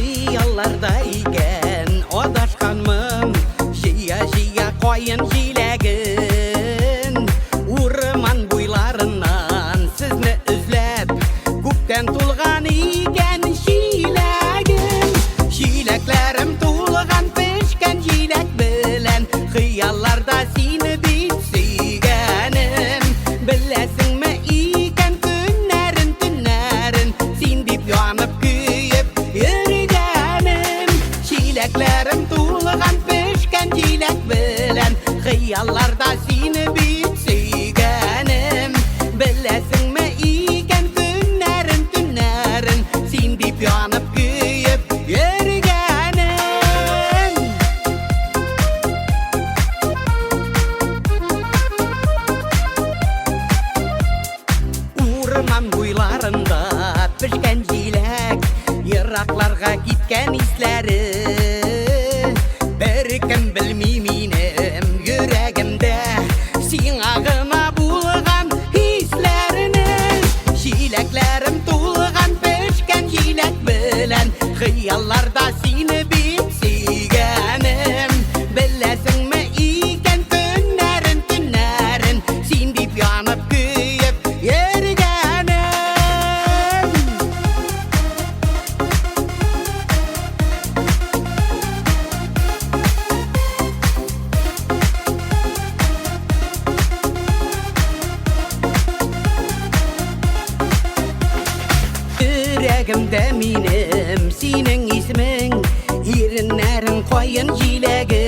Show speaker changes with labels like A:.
A: Хыялларда икән адашканмын, Җыя-җыя каен җиләген. Урман буйларыннан сезне эзләп, Күптән тулган икән чиләгем. Чиләкләрем тулган пешкән җиләк белән, Хыялларда сине бит сөйгәнем. Беләсеңме икән көннәрен, төннәрен Син дип янып көеп йөргәнем. Чиләкләрем тулган пешкән җиләк белән, Хыялларда сине бит сөйгәнем. Беләсеңме икән көннәрен, төннәрен Син дип янып көеп йөргәнем. Урман буйларында пешкән җиләк, Еракларга киткән исләре. Беркем белми минем йөрәгемдә Сиңа гына булган хисләрне. Җиләкләрем тулган пешкән җиләк белән, Хыялларда сине бит сөйгәнем. Беләсеңме икән көннәрен, төннәрен Син дип янып көеп йөргәнем. Йөрәгемдә минем синең исемең, Иреннәрең каен җиләге.